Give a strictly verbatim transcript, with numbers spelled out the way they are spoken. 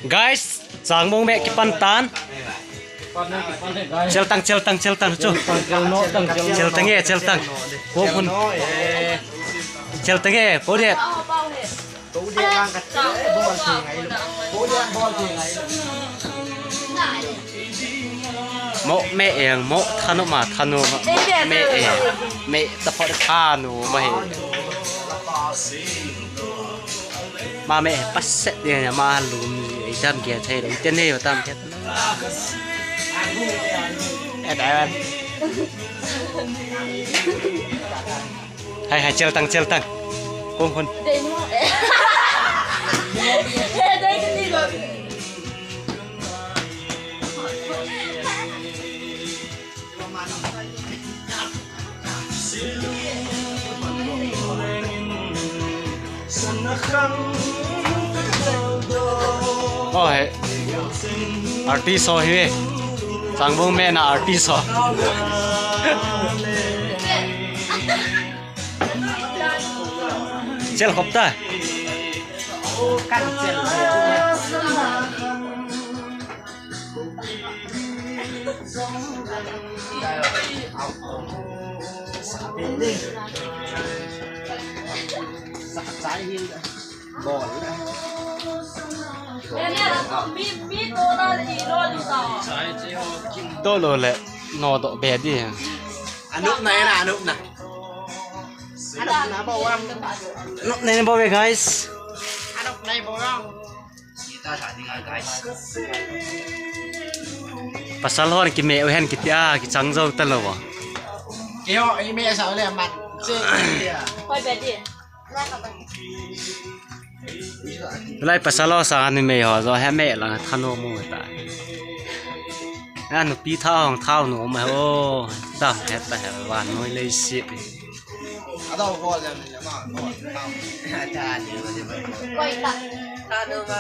Guys, Changbong meh kipan tan. Cheltang, cheltang, cheltang chu. Cheltang e, cheltang. Ko mun. Cheltang e, po de. Mo meh eng, mo thanu ma, thanu ma. Meh eng, meh ta phot thanu ma he. Ma meh paset dia ma lum ei tam kia thei lo. Ten he tam kia. Et ai. Hai, hai, cheltang, cheltang. Kong khun. Oh, he. Artist ho hi. Changbong meh na artist ho. Chel khop ta. Dolo le, no do be di. Anop na, anop na. Anop na ba wang. Anop na ba we, guys. Anop na ba wang. Kita sa ni, guys. Pasal hon kimeh u hen kitia, kichang jou ta lou a. Keiho, imeh sa le man. Che, kitia. Hoi be di. Lai pasal ho sa ni mei ho jo he meh lang thanu mu ta. A nupi tha hong thau nu ma ho. Ta he ta he van noi lei si. Ado ho le ni ma. Koi ta. Thanu ma.